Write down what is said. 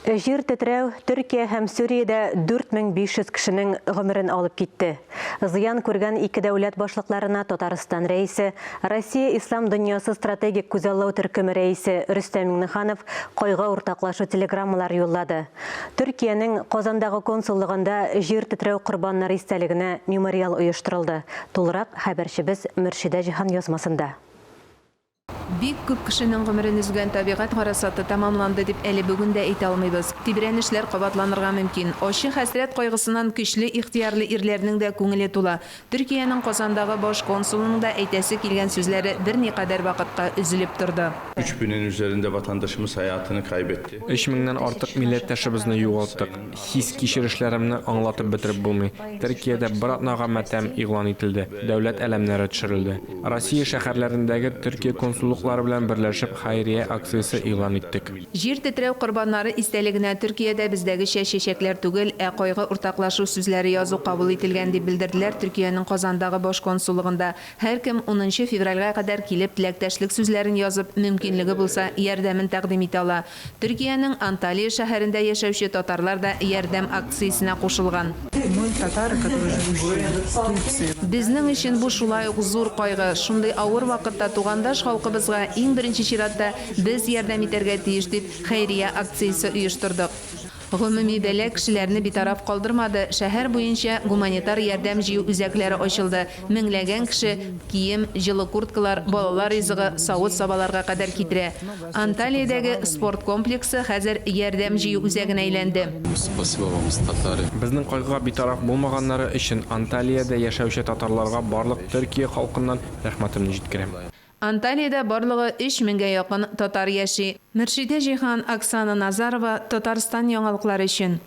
Җир тетрәү Төркия һәм Сүриядә 4500 кешенең гомерен алып китте. Зыян күргән ике дәүләт башлыкларына Татарстан Рәисе, Россия Ислам дөньясы стратегик күзаллау төркеме рәисе Рөстәм Миңнеханов кайгы уртаклашу телеграммалары юллады. Төркиянең Казандагы консуллыгында җир тетрәү корбаннары истәлегенә мемориал оештырылды. Тулырак хәбәрчебез Мөршидә Җиһан язмасында. Бик күп кешенең гомерен өзгән табигать гарасаты тәмамланды дип әле бүген дә әйтә алмыйбыз. Тибрәнешләр кабатланырга мөмкин. Ачы хәсрәт кайгысыннан көчле ихтыярлы ирләрнең дә күңеле тула. Төркиянең Казандагы баш консулының да әйтәсе килгән сүзләре берникадәр вакытка өзелеп торды. Üç binin üzerinde vatandaşımız hayatını kaybetti. Өч меңнән артык милләттәшебезне югалттык. Хис-кичерешләремне аңлатып бетереп булмый. Төркиядә бер атнага матәм игълан ителде, дәүләт әләмнәре төшерелде. Россия шәһәрләрендәге Төркия консуллыклары белән берләшеп хәйрия акциясе игълан иттек. Җир тетрәү корбаннары истәлегенә Төркиядә бездәгечә чәчәкләр түгел, ә кайгы уртаклашу сүзләре язу кабул ителгән, дип белдерделәр Төркиянең Казандагы баш консуллыгында. Һәркем унынчы февральгә кадәр килеп теләктәшлек сүзләрен язып, мөмкинлеге булса, ярдәмен тәкъдим итә ала. Төркиянең Анталия шәһәрендә яшәүче татарлар да ярдәм акциясенә кушылган. Мы, татары, которые живущие в Турции. Безнең өчен бу шулай ук зур кайгы. Шундый авыр вакытта тугандаш халкыбызга иң беренче чиратта без ярдәм итәргә тиеш дип, хәйрия акциясе оештырдык. Гомуми бәла кешеләрне битараф калдырмады, шәһәр буенча гуманитар ярдәм җыю үзәкләре ачылды, меңләгән кеше кием, җылы курткалар, балалар ризыгы, савыт-сабаларга кадәр китерә. Анталиядәге спорт комплексы хәзер ярдәм җыю үзәгенә әйләнде. Спасибо вам, татары. Безнең кайгыга битараф булмаганнары өчен Анталиядә яшәүче татарларга барлык Төркия халкыннан рәхмәтемне җиткерәм. Анталиядә барлыгы өч меңгә якын татар яши. Мөршидә Җиһан, Оксана Назарова, Татарстан яңалыклары өчен.